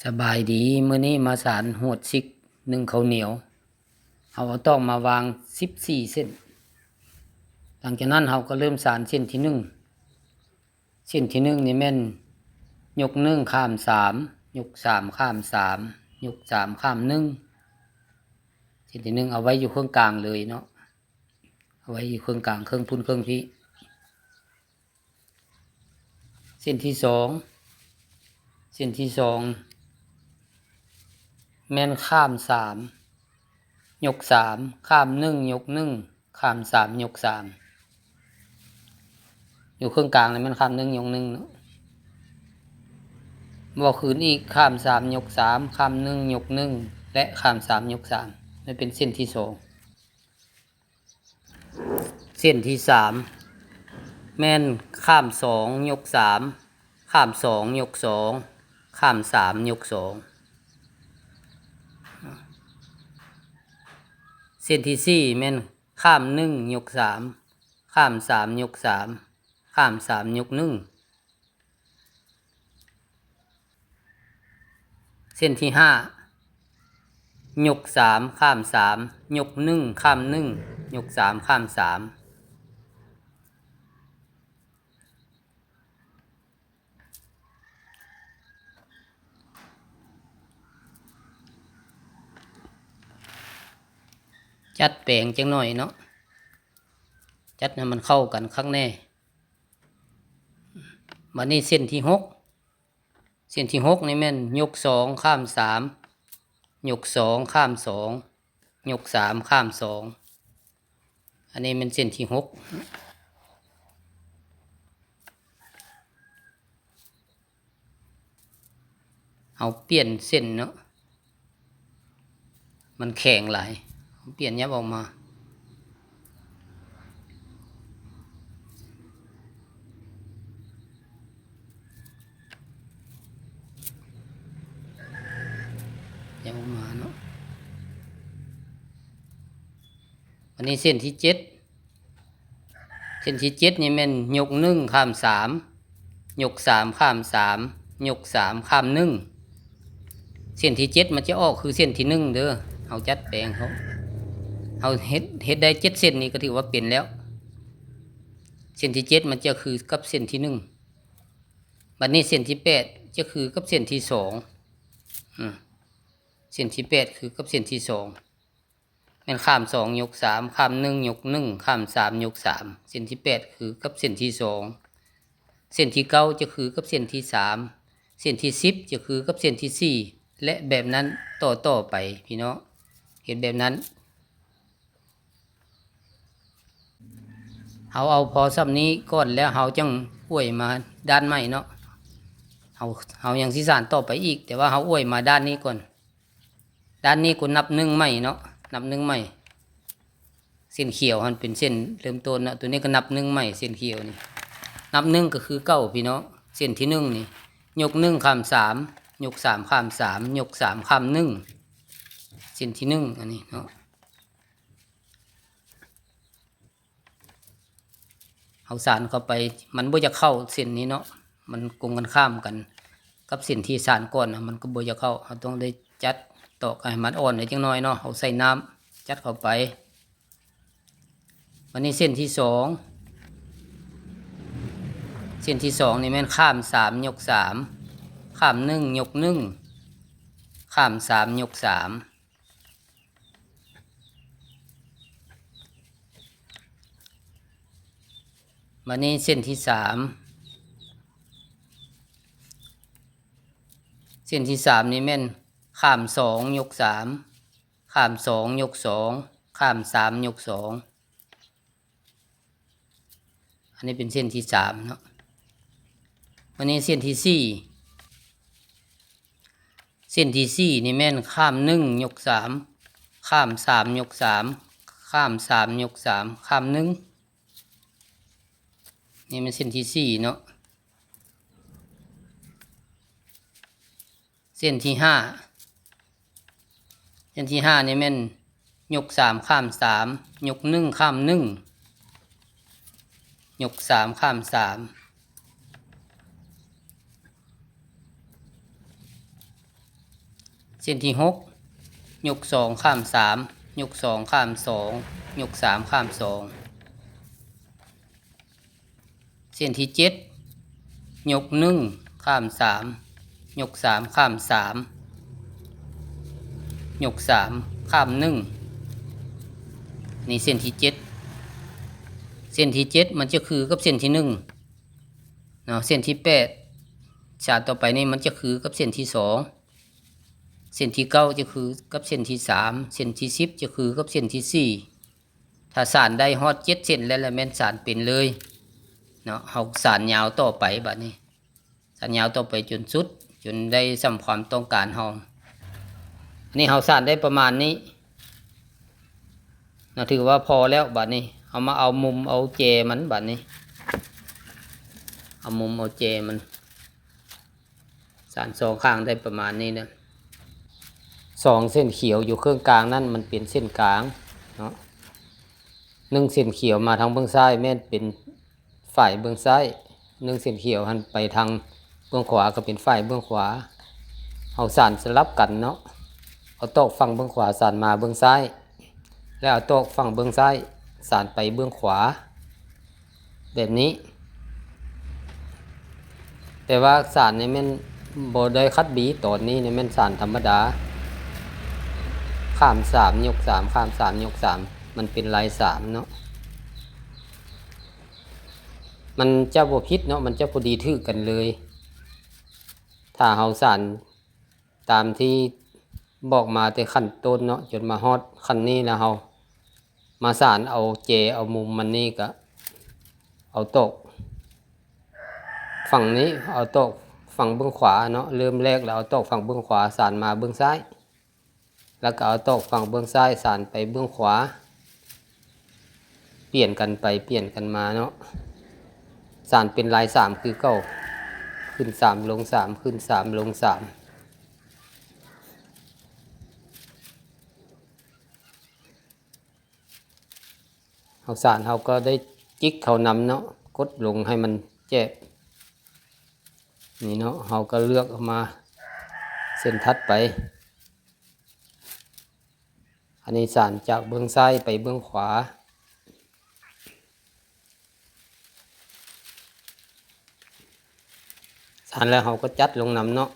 ສະບາຍດີ, ມື້ນີ້ມາສານຮວດຊິກໜຶ້ງເຂົ້າໜຽວ. ເຮົາເອົາຕອກມາວາງສິບສີ່ເສັ້ນ. ຫຼັງຈາກນັ້ນເຮົາກໍເລີ່ມສານເສັ້ນທີໜຶ່ງ. ເສັ້ນທີໜຶ່ງນີ້ແມ່ນຍົກໜຶ່ງຂ້າມສາມ, ຍົກສາມຂ້າມສາມ, ຍົກສາມຂ້າມໜຶ່ງ. ເສັ້ນທີໜຶ່ງເອົາໄວ້ຢູ່ເຄິ່ງກາງເລີຍເນາະ, ເອົາໄວ້ຢູ່ເຄິ່ງກາງ, ເຄິ່ງພຸ້ນເຄິ່ງພີ້. ເສັ້ນທີສອງ, ເສັ້ນທີສອງແມ່ນຂ້າມສາມ ຍົກສາມ, ຂ້າມໜຶ່ງ ຍົກໜຶ່ງ, ຂ້າມສາມ ຍົກສາມ. ຢູ່ເຄິ່ງກາງນີ້ແມ່ນຂ້າມໜຶ່ງ ຍົກໜຶ່ງເນາະ. ເວົ້າຄືນອີກ, ຂ້າມສາມ ຍົກສາມ, ຂ້າມໜຶ່ງ ຍົກໜຶ່ງ ແລະ ຂ້າມສາມ ຍົກສາມ. ນັ້ນເປັນເສັ້ນທີສອງ. ເສັ້ນທີສາມແມ່ນຂ້າມສອງ ຍົກສາມ, ຂ້າມສອງ ຍົກສອງ, ຂ້າມສາມ ຍົກສອງ. ເສັ້ນທີສີ່ແມ່ນຂ້າມໜຶ່ງ ຍົກສາມ, ຂ້າມສາມ ຍົກສາມ, ຂ້າມສາມ ຍົກໜຶ່ງ. ເສັ້ນທີຫ້າ ຍົກສາມ ຂ້າມສາມ, ຍົກໜຶ່ງ ຂ້າມໜຶ່ງ, ຍົກສາມ ຂ້າມສາມ. ຈັດແປງຈັກໜ້ອຍເນາະ, ຈັດໃຫ້ມັນເຂົ້າກັນຄັກແນ່. ບັດນີ້ເສັ້ນທີຫົກ, ເສັ້ນທີຫົກນີ້ແມ່ນຍົກສອງ ຂ້າມສາມ, ຍົກສອງ ຂ້າມສອງ, ຍົກສາມ ຂ້າມສອງ. ອັນນີ້ແມ່ນເສັ້ນທີຫົກ. ເຮົາປ່ຽນເສັ້ນເນາະ, ມັນແຂງຫຼາຍ, ປ່ຽນ ຫຍັບອອກມາ, ຫຍັບອອກມາເນາະ. ອັນນີ້ເສັ້ນທີເຈັດ, ເສັ້ນທີເຈັດນີ້ແມ່ນຍົກໜຶ່ງ ຂ້າມສາມ, ຍົກສາມ ຂ້າມສາມ, ຍົກສາມ ຂ້າມໜຶ່ງ. ເສັ້ນທີເຈັດມັນຈະອອກຄືເສັ້ນທີໜຶ່ງເດີ, ເຮົາຈັດແປງເຮົາ, ເຮົາເຮັດ, ເຮັດໄດ້ເຈັດເສັ້ນນີ້ກໍຖືວ່າເປັນແລ້ວ. ເສັ້ນທີເຈັດມັນຈະຄືກັບເສັ້ນທີໜຶ່ງ. ບັດນີ້ເສັ້ນທີແປດຈະຄືກັບເສັ້ນທີສອງ. ອືມ, ເສັ້ນທີແປດຄືກັບເສັ້ນທີສອງ. ແມ່ນຂ້າມສອງຍົກສາມ, ຂ້າມໜຶ່ງຍົກໜຶ່ງ, ຂ້າມສາມຍົກສາມ. ເສັ້ນທີແປດຄືກັບເສັ້ນທີສອງ. ເສັ້ນທີເກົ້າຈະຄືກັບເສັ້ນທີສາມ, ເສັ້ນທີສິບຈະຄືກັບເສັ້ນທີສີ່ ແລະ ແບບນັ້ນຕໍ່ໆໄປພີ່ນ້ອງ, ເຮັດແບບນັ້ນ. ເຮົາເອົາພໍສ່ຳນີ້ກ່ອນ ແລ້ວເຮົາຈັ່ງອວຍມາດ້ານໃໝ່ເນາະ. ເຮົາ, ເຮົາຍັງຊິສານຕໍ່ໄປອີກ, ແຕ່ວ່າເຮົາອວຍມາດ້ານນີ້ກ່ອນ. ດ້ານນີ້ກໍນັບໜຶ່ງໃໝ່ເນາະ, ນັບໜຶ່ງໃໝ່. ເສັ້ນຂຽວຫັ້ນເປັນເສັ້ນເລີ່ມຕົ້ນເນາະ, ໂຕນີ້ກໍນັບໜຶ່ງໃໝ່, ເສັ້ນຂຽວນີ້ ນັບໜຶ່ງກໍຄືເກົ່າພີ່ນ້ອງ. ເສັ້ນທີໜຶ່ງນີ້ ຍົກໜຶ່ງຂ້າມສາມ, ຍົກສາມຂ້າມສາມ, ຍົກສາມຂ້າມໜຶ່ງ. ເສັ້ນທີໜຶ່ງອັນນີ້ເນາະ. ເຮົາສານເຂົ້າໄປ ມັນບໍ່ຢາກເຂົ້າເສັ້ນນີ້ເນາະ, ມັນກົງກັນຂ້າມກັນກັບເສັ້ນທີ່ສານກ່ອນນະ, ມັນກໍບໍ່ຢາກເຂົ້າ. ເຮົາຕ້ອງໄດ້ຈັດຕອກໃຫ້ມັນອ່ອນແດ່ຈັກໜ້ອຍເນາະ, ເຮົາໃສ່ນ້ຳຈັດເຂົ້າໄປ. ບັດນີ້ເສັ້ນທີສອງ, ເສັ້ນທີສອງນີ້ແມ່ນຂ້າມສາມຍົກສາມ, ຂ້າມໜຶ່ງຍົກໜຶ່ງ, ຂ້າມສາມຍົກສາມ. ບັດນີ້ເສັ້ນທີສາມ, ເສັ້ນທີສາມນີ້ແມ່ນຂ້າມສອງຍົກສາມ, ຂ້າມສອງຍົກສອງ, ຂ້າມສາມຍົກສອງ. ອັນນີ້ເປັນເສັ້ນທີສາມເນາະ. ບັດນີ້ເສັ້ນທີສີ່, ເສັ້ນທີສີ່ນີ້ແມ່ນຂ້າມໜຶ່ງຍົກສາມ, ຂ້າມສາມຍົກສາມ, ຂ້າມສາມຍົກສາມ, ຂ້າມໜຶ່ງ. ນີ້ແມ່ນເສັ້ນທີສີ່ເນາະ. ເສັ້ນທີຫ້າ, ເສັ້ນທີຫ້ານີ້ແມ່ນຍົກສາມຂ້າມສາມ, ຍົກໜຶ່ງຂ້າມໜຶ່ງ, ຍົກສາມຂ້າມສາມ. ເສັ້ນທີຫົກ ຍົກສອງຂ້າມສາມ ຍົກສອງຂ້າມສອງ ຍົກສາມຂ້າມສອງ. ເສັ້ນທີເຈັດ ຍົກໜຶ່ງຂ້າມສາມ ຍົກສາມຂ້າມສາມ ຍົກສາມຂ້າມໜຶ່ງ. ນີ້ເສັ້ນທີເຈັດ ເສັ້ນທີເຈັດມັນຈະຄືກັບເສັ້ນທີໜຶ່ງເນາະ. ເສັ້ນທີແປດ ສານຕໍ່ໄປນີ້ມັນຈະຄືກັບເສັ້ນທີສອງ ເສັ້ນທີເກົ້າຈະຄືກັບເສັ້ນທີສາມ ເສັ້ນທີສິບຈະຄືກັບເສັ້ນທີສີ່. ຖ້າສານໄດ້ຮອດເຈັດເສັ້ນແລ້ວ ແລ້ວແມ່ນສານເປັນເລີຍເນາະ. ເຮົາສານຍາວຕໍ່ໄປບາດນີ້ ສານຍາວຕໍ່ໄປຈົນສຸດ ຈົນໄດ້ສ່ຳຄວາມຕ້ອງການເຮົາ. ອັນນີ້ເຮົາສານໄດ້ປະມານນີ້ເນາະ ຖືວ່າພໍແລ້ວ. ບາດນີ້ເຮົາມາເອົາມຸມເອົາແຈມັນ ບາດນີ້ເອົາມຸມເອົາແຈມັນ ສານສອງຂ້າງໄດ້ປະມານນີ້ນະ. ສອງເສັ້ນຂຽວຢູ່ເຄິ່ງກາງນັ້ນ ມັນເປັນເສັ້ນກາງເນາະ. ໜຶ່ງເສັ້ນຂຽວມາທາງເບື້ອງຊ້າຍ ແມ່ນເປັນຝ່າຍເບື້ອງຊ້າຍ, ໜຶ່ງເສັ້ນຂຽວຫັ້ນໄປທາງເບື້ອງຂວາ ກໍເປັນຝ່າຍເບື້ອງຂວາ. ເຮົາສານສະຫຼັບກັນເນາະ, ເອົາຕອກຝັ່ງເບື້ອງຂວາສານມາເບື້ອງຊ້າຍ ແລ້ວເອົາຕອກຝັ່ງເບື້ອງຊ້າຍສານໄປເບື້ອງຂວາ ແບບນີ້. ແຕ່ວ່າສານນີ້ແມ່ນບໍ່ໄດ້ຂັດບີ ຕອນນີ້ນີ້ແມ່ນສານທຳມະດາ ຂ້າມສາມ ຍົກສາມ ຂ້າມສາມ ຍົກສາມ ມັນເປັນລາຍສາມເນາະ. ມັນຈະບໍ່ຜິດເນາະ, ມັນຈະພໍດີຖືກກັນເລີຍ ຖ້າເຮົາສານ ຕາມທີ່ບອກມາແຕ່ຂັ້ນຕົ້ນເນາະ, ຈົນມາຮອດຂັ້ນນີ້ແລ້ວ ເຮົາມາສານເອົາແຈເອົາມຸມມັນນີ້ ກະເອົາຕອກຝັ່ງນີ້ ເອົາຕອກຝັ່ງເບື້ອງຂວາເນາະ. ເລີ່ມແລກແລ້ວເອົາຕອກຝັ່ງເບື້ອງຂວາສານມາເບື້ອງຊ້າຍ ແລ້ວກໍເອົາຕອກຝັ່ງເບື້ອງຊ້າຍສານໄປເບື້ອງຂວາ ປ່ຽນກັນໄປປ່ຽນກັນມາເນາະ. ສານເປັນລາຍສາມຄືເກົ່າ, ຂຶ້ນສາມລົງສາມ ຂຶ້ນສາມລົງສາມ. ເຮົາສານເຮົາກໍໄດ້ຈິກເຂົ້ານຳເນາະ, ກົດລົງໃຫ້ມັນແຈບນີ້ເນາະ. ເຮົາກໍເລືອກເອົາມາເສັ້ນຖັດໄປ. ອັນນີ້ສານຈາກເບື້ອງຊ້າຍໄປເບື້ອງຂວາ. ສານແລ້ວເຮົາກໍຈັດລົງນຳເນາະ,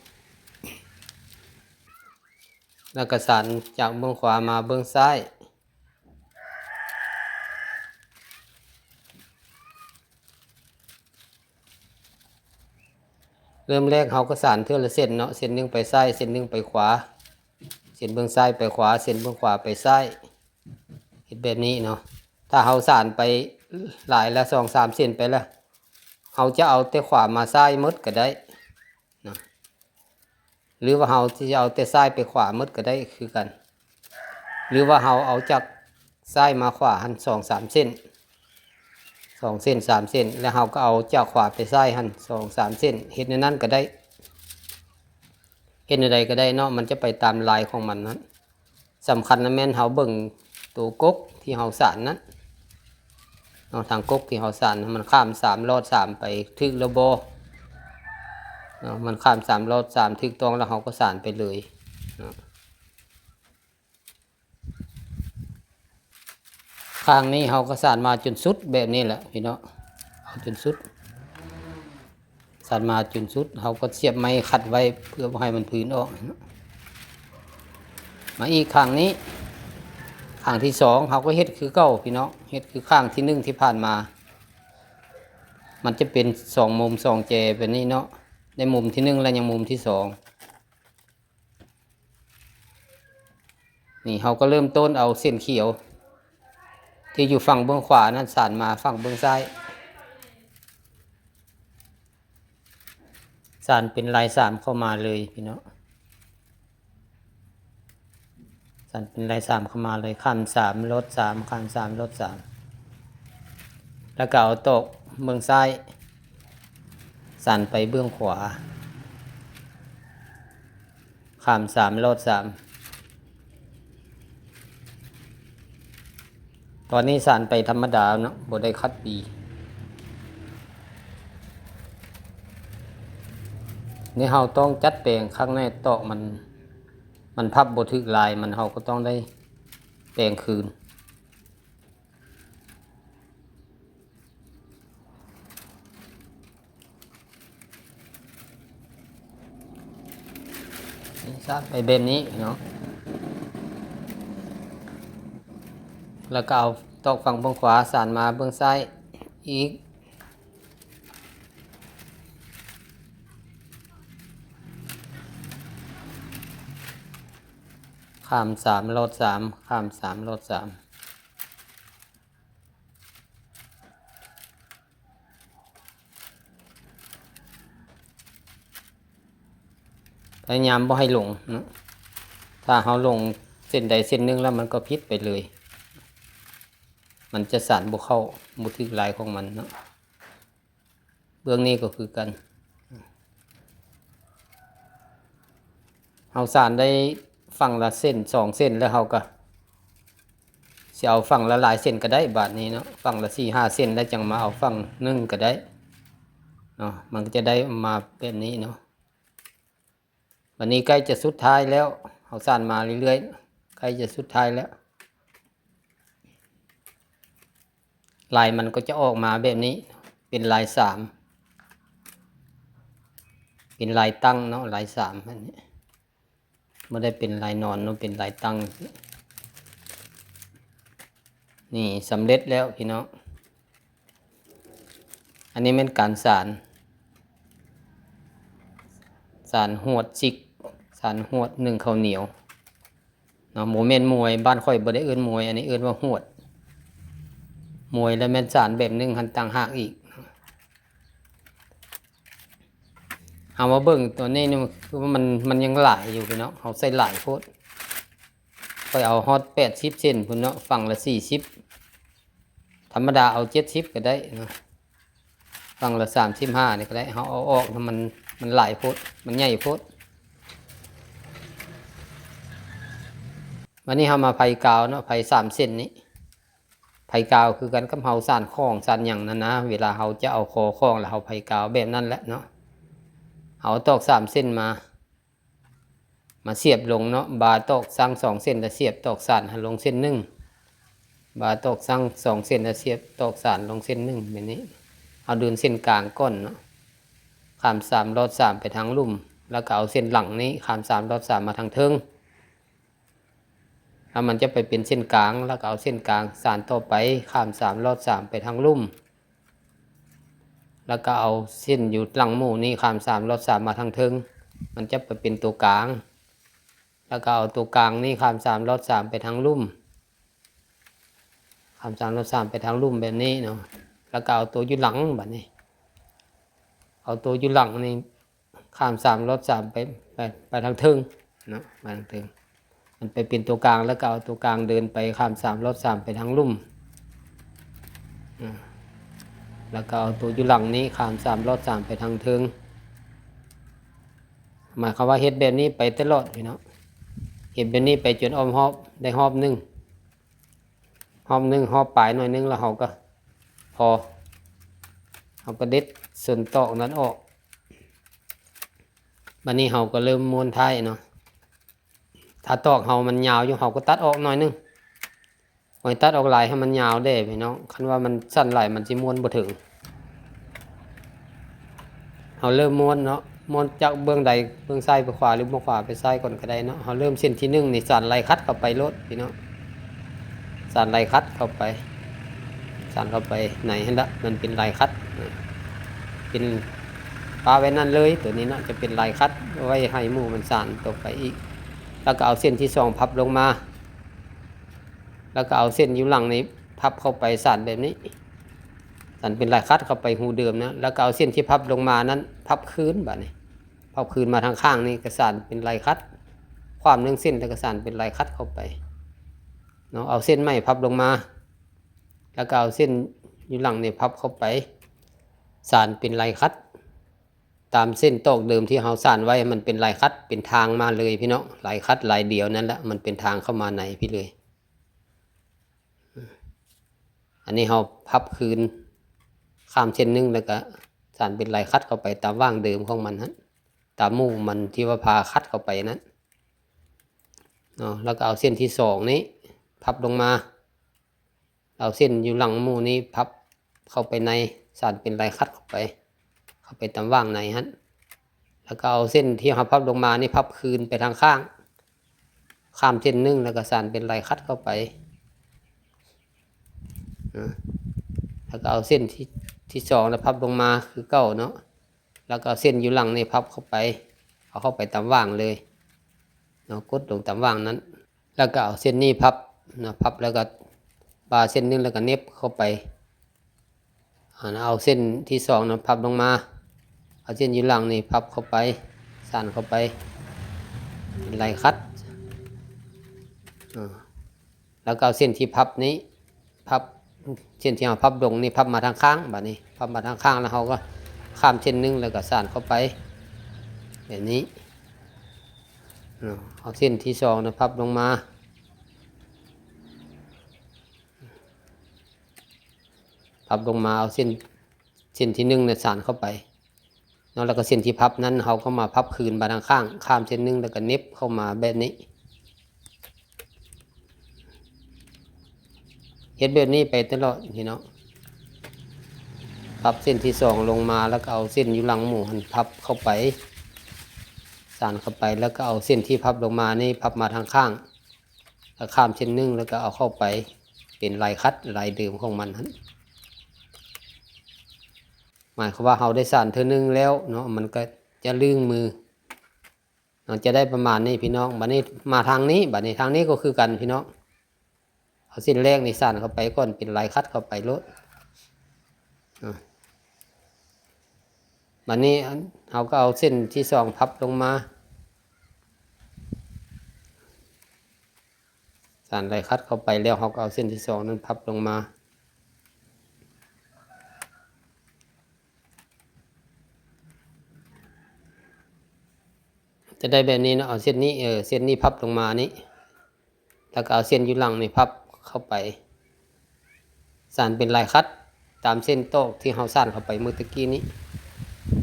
ແລ້ວກໍສານຈາກເບື້ອງຂວາມາເບື້ອງຊ້າຍ. ເລີ່ມແລກເຮົາກໍສານເທື່ອລະເສັ້ນເນາະ, ເສັ້ນໜຶ່ງໄປຊ້າຍ ເສັ້ນໜຶ່ງໄປຂວາ, ເສັ້ນເບື້ອງຊ້າຍໄປຂວາ ເສັ້ນເບື້ອງຂວາໄປຊ້າຍ. ເຮັດແບບນີ້ເນາະ. ຖ້າເຮົາສານໄປຫຼາຍລະ ສອງສາມເສັ້ນໄປລະ ເຮົາຈະເອົາແຕ່ຂວາມາຊ້າຍໝົດກໍໄດ້ເນາະ, ຫຼືວ່າເຮົາຊິເອົາແຕ່ຊ້າຍໄປຂວາໝົດກໍໄດ້ຄືກັນ, ຫຼືວ່າເຮົາເອົາຈາກຊ້າຍມາຂວາຫັ້ນ ສອງສາມເສັ້ນ ສອງເສັ້ນ ສາມເສັ້ນ ແລ້ວເຮົາກໍເອົາຈາກຂວາໄປຊ້າຍຫັ້ນ ສອງສາມເສັ້ນ. ເຮັດແນວນັ້ນກໍໄດ້, ເຮັດແນວໃດກໍໄດ້ເນາະ, ມັນຈະໄປຕາມລາຍຂອງມັນນັ້ນ. ສຳຄັນນະແມ່ນເຮົາເບິ່ງໂຕກົກທີ່ເຮົາສານນັ້ນເນາະ, ທາງກົກທີ່ເຮົາສານ ມັນຂ້າມສາມລອດສາມໄປຖືກແລ້ວບໍ່ເນາະ, ມັນຂ້າມສາມລອດສາມຖືກຕ້ອງແລ້ວ ເຮົາກໍສານໄປເລີຍເນາະ. ຂ້າງນີ້ເຮົາກໍສານມາຈົນສຸດແບບນີ້ແຫຼະພີ່ນ້ອງ, ເອົາຈົນສຸດ. ສານມາຈົນສຸດ ເຮົາກໍສຽບໄມ້ຂັດໄວ້ເພື່ອບໍ່ໃຫ້ມັນພື້ນອອກ. ມາອີກຂ້າງນີ້ ຂ້າງທີສອງ ເຮົາກໍເຮັດຄືເກົ່າພີ່ນ້ອງ, ເຮັດຄືຂ້າງທີໜຶ່ງທີ່ຜ່ານມາ. ມັນຈະເປັນສອງມຸມສອງແຈແບບນີ້ເນາະ, ໄດ້ມຸມທີໜຶ່ງ ແລະ ຍັງມຸມທີສອງ. ນີ້ເຮົາກໍເລີ່ມຕົ້ນເອົາເສັ້ນຂຽວທີ່ຢູ່ຝັ່ງເບື້ອງຂວານັ້ນສານມາຝັ່ງເບື້ອງຊ້າຍ, ສານເປັນລາຍສາມເຂົ້າມາເລີຍພີ່ນ້ອງ, ສານເປັນລາຍສາມເຂົ້າມາເລີຍ, ຂ້າມສາມລອດສາມ ຂ້າມສາມລອດສາມ, ແລ້ວກໍເອົາຕອກເບື້ອງຊ້າຍສານໄປເບື້ອງຂວາ. ຂ້າມສາມລອດສາມ. ຕອນນີ້ສານໄປທຳມະດາເນາະ, ບໍ່ໄດ້ຂັດປີ. ນີ້ເຮົາຕ້ອງຈັດແປງຂ້າງໃນຕອກມັນ ມັນພັບບໍ່ຖືກລາຍ ມັນ ເຮົາກໍຕ້ອງໄດ້ແປງຄືນ. ສານໄປແບບນີ້ເນາະ ແລ້ວກໍເອົາຕອກຝັ່ງເບື້ອງຂວາ ສານມາເບື້ອງຊ້າຍອີກ ຂ້າມສາມ ລອດສາມ ຂ້າມສາມ ລອດສາມ. ພະຍາຍາມບໍ່ໃຫ້ຫຼົງເນາະ ຖ້າເຮົາຫຼົງເສັ້ນໃດເສັ້ນໜຶ່ງແລ້ວ ມັນກໍຜິດໄປເລີຍ ມັນຈະສານບໍ່ເຂົ້າ ບໍ່ຖືກລາຍຂອງມັນເນາະ. ເບື້ອງນີ້ກໍຄືກັນ ເຮົາສານໄດ້ຝັ່ງລະເສັ້ນສອງເສັ້ນ ແລ້ວເຮົາກໍຊິເອົາຝັ່ງລະຫຼາຍເສັ້ນກໍໄດ້ ບາດນີ້ເນາະ ຝັ່ງລະສີ່ຫ້າເສັ້ນ ແລ້ວຈັ່ງມາເອົາຝັ່ງໜຶ່ງກໍໄດ້ເນາະ ມັນກໍຈະໄດ້ມາແບບນີ້ເນາະ. ບາດນີ້ໃກ້ຈະສຸດທ້າຍແລ້ວ ເຮົາສານມາເລື້ອຍໆ ໃກ້ຈະສຸດທ້າຍແລ້ວ ລາຍມັນກໍຈະອອກມາແບບນີ້ ເປັນລາຍສາມ ເປັນລາຍຕັ້ງເນາະ ລາຍສາມ ອັນນີ້ ບໍ່ໄດ້ເປັນລາຍນອນເນາະ ເປັນລາຍຕັ້ງ. ນີ້ສຳເລັດແລ້ວພີ່ນ້ອງ ອັນນີ້ແມ່ນການສານ ສານຫວດຊິກ ສານຫວດໜຶ້ງເຂົ້າໜຽວເນາະ ບໍ່ແມ່ນໝວຍ ບ້ານຂ້ອຍບໍ່ໄດ້ເອີ້ນໝວຍ ອັນນີ້ເອີ້ນວ່າຫວດ ໝວຍລະແມ່ນສານແບບໜຶ່ງຫັ້ນຕ່າງຫາກອີກ. ເຮົາມາເບິ່ງຕົວນີ້ນີ້ ຄືວ່າມັນ ມັນຍັງຫຼາຍຢູ່ພີ່ນ້ອງ ເຮົາໃສ່ຫຼາຍໂພດ ຂ້ອຍເອົາຮອດແປດສິບເສັ້ນພຸ້ນເນາະ ຝັ່ງລະສີ່ສິບ ທຳມະດາເອົາເຈັດສິບກໍໄດ້ເນາະ ຝັ່ງລະສາມສິບຫ້ານີ້ກໍໄດ້ ເຮົາເອົາອອກນະ ມັນ ມັນຫຼາຍໂພດ ມັນໃຫຍ່ໂພດ. ບາດນີ້ເຮົາມາໄພກາວເນາະ ໄພສາມເສັ້ນນີ້ ໄພກາວຄືກັນກັບເຮົາສານຂອງສານຫຍັງນັ້ນນະ ເວລາເຮົາຈະເອົາຄໍຂອງ ແລ້ວເຮົາໄພກາວແບບນັ້ນແຫຼະເນາະ ເຮົາເອົາຕອກສາມເສັ້ນມາ ມາສຽບລົງເນາະ ບາຕອກສັງສອງເສັ້ນ ແລ້ວສຽບຕອກສານໃຫ້ລົງເສັ້ນໜຶ່ງ ບາຕອກສັງສອງເສັ້ນ ແລ້ວສຽບຕອກສານລົງເສັ້ນໜຶ່ງ ແບບນີ້ ເຮົາເດີນເສັ້ນກາງກ່ອນເນາະ ຂ້າມສາມ ລອດສາມ ໄປທາງລຸ່ມ ແລ້ວກໍເອົາເສັ້ນຫຼັງນີ້ ຂ້າມສາມ ລອດສາມ ມາທາງເທິງ ແລ້ວມັນຈະໄປເປັນເສັ້ນກາງ ແລ້ວກໍເອົາເສັ້ນກາງສານຕໍ່ໄປ ຂ້າມສາມ ລອດສາມ ໄປທາງລຸ່ມ ແລ້ວກໍເອົາເສັ້ນຢູ່ຫຼັງໝູ່ນີ້ ຂ້າມສາມ ລອດສາມ ມາທາງເທິງ ມັນຈະໄປເປັນຕົວກາງ ແລ້ວກໍເອົາຕົວກາງນີ້ ຂ້າມສາມ ລອດສາມ ໄປທາງລຸ່ມ ຂ້າມສາມ ລອດສາມ ໄປທາງລຸ່ມແບບນີ້ເນາະ ແລ້ວກໍເອົາຕົວຢູ່ຫຼັງ ບາດນີ້ ເອົາຕົວຢູ່ຫຼັງນີ້ ຂ້າມສາມ ລອດສາມ ໄປ ໄປ ໄປທາງເທິງເນາະ ໄປທາງເທິງ ມັນໄປເປັນຕົວກາງ ແລ້ວກໍເອົາຕົວກາງເດີນໄປ ຂ້າມສາມ ລອດສາມ ໄປທາງລຸ່ມ ອາ ແລ້ວກໍເອົາຕົວຢູ່ຫຼັງນີ້ ຂ້າມສາມ ລອດສາມ ໄປທາງເທິງ ໝາຍຄວາມວ່າເຮັດແບບນີ້ໄປຕະຫຼອດພີ່ນ້ອງ ເຮັດແບບນີ້ໄປຈົນອ້ອມຮອບ ໄດ້ຮອບໜຶ່ງ ຮອບໜຶ່ງ ຮອບປາຍໜ້ອຍໜຶ່ງ ແລ້ວເຮົາກໍພໍ ເຮົາກໍເດັດສ່ວນຕອກນັ້ນອອກ ບາດນີ້ເຮົາກໍເລີ່ມມ້ວນທ້າຍເນາະ ຖ້າຕອກເຮົາມັນຍາວຢູ່ ເຮົາກໍຕັດອອກໜ້ອຍໜຶ່ງ ບໍ່ໃຫ້ຕັດອອກຫຼາຍ ໃຫ້ມັນຍາວແດ່ພີ່ນ້ອງ ຄັນວ່າມັນສັ້ນຫຼາຍ ມັນຊິມ້ວນບໍ່ເຖິງ. ເຮົາເລີ່ມມ້ວນເນາະ ມ້ວນຈາກເບື້ອງໃດ ເບື້ອງຊ້າຍໄປຂວາ ຫຼື ເບື້ອງຂວາໄປຊ້າຍກ່ອນກໍໄດ້ເນາະ ເຮົາເລີ່ມເສັ້ນທີໜຶ່ງນີ້ ສານໄລ່ຂັດເຂົ້າໄປໂລດພີ່ນ້ອງ ສານໄລ່ຂັດເຂົ້າໄປ ສານເຂົ້າໄປໃນຫັ້ນລະ ມັນເປັນລາຍຂັດ ເປັນ ປະໄວ້ນັ້ນເລີຍ ຕົວນີ້ເນາະ ຈະເປັນລາຍຂັດ ເອົາໄວ້ໃຫ້ໝູ່ມັນສານຕໍ່ໄປອີກ ແລ້ວກໍເອົາເສັ້ນທີສອງພັບລົງມາ ແລ້ວກໍເອົາເສັ້ນຢູ່ຫຼັງນີ້ພັບເຂົ້າໄປ ສານແບບນີ້ ສານເປັນລາຍຂັດເຂົ້າໄປຮູເດີມນະ ແລ້ວກໍເອົາເສັ້ນທີ່ພັບລົງມານັ້ນພັບຄືນ ບາດນີ້ ພັບຄືນມາທາງຂ້າງນີ້ ກໍສານເປັນລາຍຂັດ ຂວ້ຳໜຶ່ງເສັ້ນ ແລ້ວກໍສານເປັນລາຍຂັດເຂົ້າໄປເນາະ ເອົາເສັ້ນໃໝ່ພັບລົງມາ ແລ້ວກໍເອົາເສັ້ນຢູ່ຫຼັງນີ້ພັບເຂົ້າໄປ ສານເປັນລາຍຂັດ ຕາມເສັ້ນຕອກເດີມທີ່ເຮົາສານໄວ້ ມັນເປັນລາຍຂັດ ເປັນທາງມາເລີຍພີ່ນ້ອງ ລາຍຂັດລາຍດຽວນັ້ນລະ ມັນເປັນທາງເຂົ້າມາໃນພີ້ເລີຍ. ອັນນີ້ເຮົາພັບຄືນ ຂ້າມເສັ້ນໜຶ່ງ ແລ້ວກະສານເປັນລາຍຂັດເຂົ້າໄປຕາມຫວ່າງເດີມຂອງມັນຫັ້ນ ຕາມໝູ່ມັນທີ່ວ່າພາຂັດເຂົ້າໄປນັ້ນ. ເນາະ ແລ້ວກໍເອົາເສັ້ນທີສອງນີ້ພັບລົງມາ ເອົາເສັ້ນຢູ່ຫຼັງໝູ່ນີ້ພັບເຂົ້າໄປໃນ ສານເປັນລາຍຂັດເຂົ້າໄປ ເຂົ້າໄປຕາມຫວ່າງໃນຫັ້ນ ແລ້ວກໍເອົາເສັ້ນທີ່ເຮົາພັບລົງມານີ້ພັບຄືນໄປທາງຂ້າງ ຂ້າມເສັ້ນໜຶ່ງ ແລ້ວກໍສານເປັນລາຍຂັດເຂົ້າໄປ ນະ ແລ້ວກໍເອົາເສັ້ນທີ່ ທີ່ສອງ ແລ້ວພັບລົງມາຄືເກົ່າເນາະ ແລ້ວກໍເອົາເສັ້ນຢູ່ຫຼັງນີ້ພັບເຂົ້າໄປ ເອົາເຂົ້າໄປຕາມຫວ່າງເລີຍເນາະ ກົດລົງຕາມຫວ່າງນັ້ນ ແລ້ວກໍເອົາເສັ້ນນີ້ພັບນະ ພັບແລ້ວກໍປາເສັ້ນໜຶ່ງ ແລ້ວກໍເໜັບເຂົ້າໄປ ອັນ ເອົາເສັ້ນທີສອງນະພັບລົງມາ ເອົາເສັ້ນຢູ່ຫຼັງນີ້ພັບເຂົ້າໄປ ສານເຂົ້າໄປ ເປັນລາຍຂັດ ອາ ແລ້ວກໍເອົາເສັ້ນທີ່ພັບນີ້ ພັບ ເສັ້ນທີ່ເຮົາພັບລົງນີ້ພັບມາທາງຂ້າງ ບາດນີ້ພັບມາທາງຂ້າງ ແລ້ວເຮົາກໍຂ້າມເສັ້ນໜຶ່ງ ແລ້ວກໍສານເຂົ້າໄປແບບນີ້ເນາະ ເອົາເສັ້ນທີສອງນະພັບລົງມາ ພັບລົງມາ ເອົາເສັ້ນ ເສັ້ນທີໜຶ່ງນະສານເຂົ້າໄປ ເນາະ ແລ້ວກໍເສັ້ນທີ່ພັບນັ້ນ ເຮົາກໍມາພັບຄືນໄປທາງຂ້າງ ຂ້າມເສັ້ນໜຶ່ງ ແລ້ວກໍເໜັບເຂົ້າມາແບບນີ້ ເຮັດແບບນີ້ໄປຕະຫຼອດພີ່ນ້ອງ ພັບເສັ້ນທີສອງລົງມາ ແລ້ວກໍເອົາເສັ້ນຢູ່ຫຼັງໝູ່ຫັ້ນພັບເຂົ້າໄປ ສານເຂົ້າໄປ ແລ້ວກໍເອົາເສັ້ນທີ່ພັບລົງມານີ້ພັບມາທາງຂ້າງ ແລ້ວຂ້າມເສັ້ນໜຶ່ງ ແລ້ວກໍເອົາເຂົ້າໄປເປັນລາຍຂັດລາຍເດີມຂອງມັນຫັ້ນ ໝາຍຄວາມວ່າເຮົາໄດ້ສານເທື່ອໜຶ່ງແລ້ວເນາະ ມັນກໍຈະລຶ້ງມືເນາະ ຈະໄດ້ປະມານນີ້ພີ່ນ້ອງ ບາດນີ້ມາທາງນີ້ ບາດນີ້ທາງນີ້ກໍຄືກັນພີ່ນ້ອງ ເອົາເສັ້ນແລກນີ້ສານເຂົ້າໄປກ່ອນ ເປັນລາຍຂັດເຂົ້າໄປໂລດ ອາ ບາດນີ້ເຮົາກໍເອົາເສັ້ນທີສອງພັບລົງມາ ສານລາຍຂັດເຂົ້າໄປແລ້ວ ເຮົາກໍເອົາເສັ້ນທີສອງນັ້ນພັບລົງມາ ຈະໄດ້ແບບນີ້ເນາະ ເອົາເສັ້ນນີ້ ເອີ ເສັ້ນນີ້ພັບລົງມານີ້ ແລ້ວກໍເອົາເສັ້ນຢູ່ຫຼັງນີ້ພັບເຂົ້າໄປ ສານເປັນລາຍຂັດຕາມເສັ້ນຕອກທີ່ເຮົາສານເຂົ້າໄປມື້ຕະກີ້ນີ້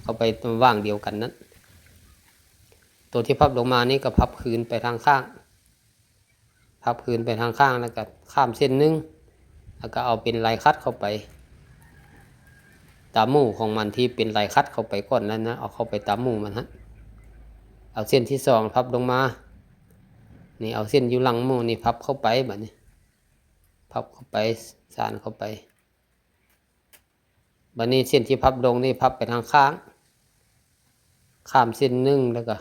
ເຂົ້າໄປຕາມຫວ່າງດຽວກັນນັ້ນ ໂຕທີ່ພັບລົງມານີ້ກໍພັບຄືນໄປທາງຂ້າງ ພັບຄືນໄປທາງຂ້າງ ແລ້ວກໍຂ້າມເສັ້ນໜຶ່ງ ແລ້ວກໍເອົາເປັນລາຍຂັດເຂົ້າໄປ ຕາມໝູ່ຂອງມັນທີ່ເປັນລາຍຂັດເຂົ້າໄປກ່ອນນັ້ນນະ ເອົາເຂົ້າໄປຕາມໝູ່ມັນຫັ້ນ ເອົາເສັ້ນທີສອງພັບລົງມາ ນີ້ ເອົາເສັ້ນຢູ່ຫຼັງໝູ່ນີ້ພັບເຂົ້າໄປ ບາດນີ້ພັບເຂົ້າໄປ ສານເຂົ້າໄປ ບາດນີ້ເສັ້ນທີ່ພັບລົງນີ້ພັບໄປທາງຂ້າງ ຂ້າມເສັ້ນໜຶ່ງ ແລ້ວກໍ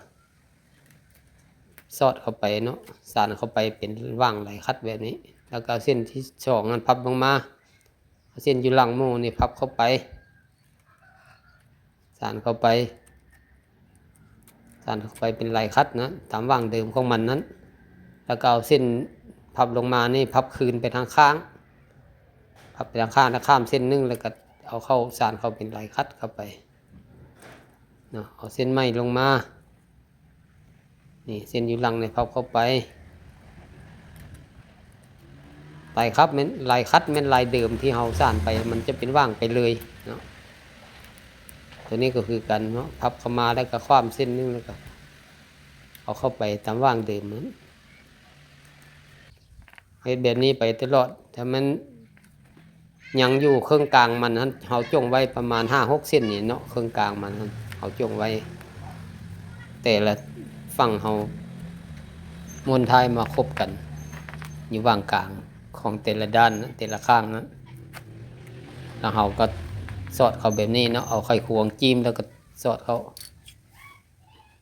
ສອດເຂົ້າໄປເນາະ ສານເຂົ້າໄປເປັນຫວ່າງລາຍຂັດແບບນີ້ ແລ້ວກໍເອົາເສັ້ນທີສອງນັ້ນພັບລົງມາ ເອົາເສັ້ນຢູ່ຫຼັງໝູ່ນີ້ພັບເຂົ້າໄປ ສານເຂົ້າໄປ ສານເຂົ້າໄປເປັນລາຍຂັດນະ ຕາມຫວ່າງເດີມຂອງມັນນັ້ນ ແລ້ວກໍເອົາເສັ້ນພັບລົງມານີ້ພັບຄືນໄປທາງຂ້າງ ພັບໄປທາງຂ້າງ ແລ້ວຂ້າມເສັ້ນໜຶ່ງ ແລ້ວກໍເອົາເຂົ້າ ສານເຂົ້າເປັນລາຍຂັດເຂົ້າໄປເນາະ ເອົາເສັ້ນໃໝ່ລົງມາ ນີ້ເສັ້ນຢູ່ຫຼັງນີ້ພັບເຂົ້າໄປ ລາຍຂັດແມ່ນ ລາຍຂັດແມ່ນລາຍເດີມທີ່ເຮົາສານໄປ ມັນຈະເປັນຫວ່າງໄປເລີຍເນາະ ໂຕນີ້ກໍຄືກັນເນາະ ພັບເຂົ້າມາແລ້ວກໍຂ້າມເສັ້ນໜຶ່ງ ແລ້ວກໍເອົາເຂົ້າໄປຕາມຫວ່າງເດີມນັ້ນ ເຮັດແບບນີ້ໄປຕະຫຼອດ ຖ້າມັນຍັງຢູ່ເຄິ່ງກາງມັນຫັ້ນ ເຮົາຈົ່ງໄວ້ປະມານຫ້າຫົກເສັ້ນນີ້ເນາະ ເຄິ່ງກາງມັນຫັ້ນ ເຮົາຈົ່ງໄວ້ ແຕ່ລະຝັ່ງເຮົາມ້ວນທ້າຍມາຄົບກັນ ຢູ່ຫວ່າງກາງຂອງແຕ່ລະດ້ານນະ ແຕ່ລະຂ້າງນະ ແລ້ວເຮົາກໍສອດເຂົ້າແບບນີ້ເນາະ ເອົາໄຂຄວງຈີ້ມ ແລ້ວກໍສອດເຂົ້າ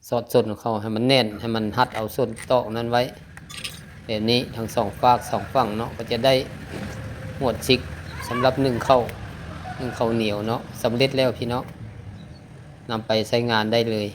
ສອດສົ້ນເຂົ້າໃຫ້ມັນແໜ້ນ ໃຫ້ມັນຮັດເອົາສົ້ນຕອກນັ້ນໄວ້ ແບບນີ້ທັງສອງຟາກສອງຝັ່ງເນາະ ກໍຈະໄດ້ຫວດຊິກສຳລັບໜຶ້ງເຂົ້າ ໜຶ້ງເຂົ້າໜຽວເນາະ ສຳເລັດແລ້ວພີ່ນ້ອງ ນຳໄປໃຊ້ງານໄດ້ເລີຍ.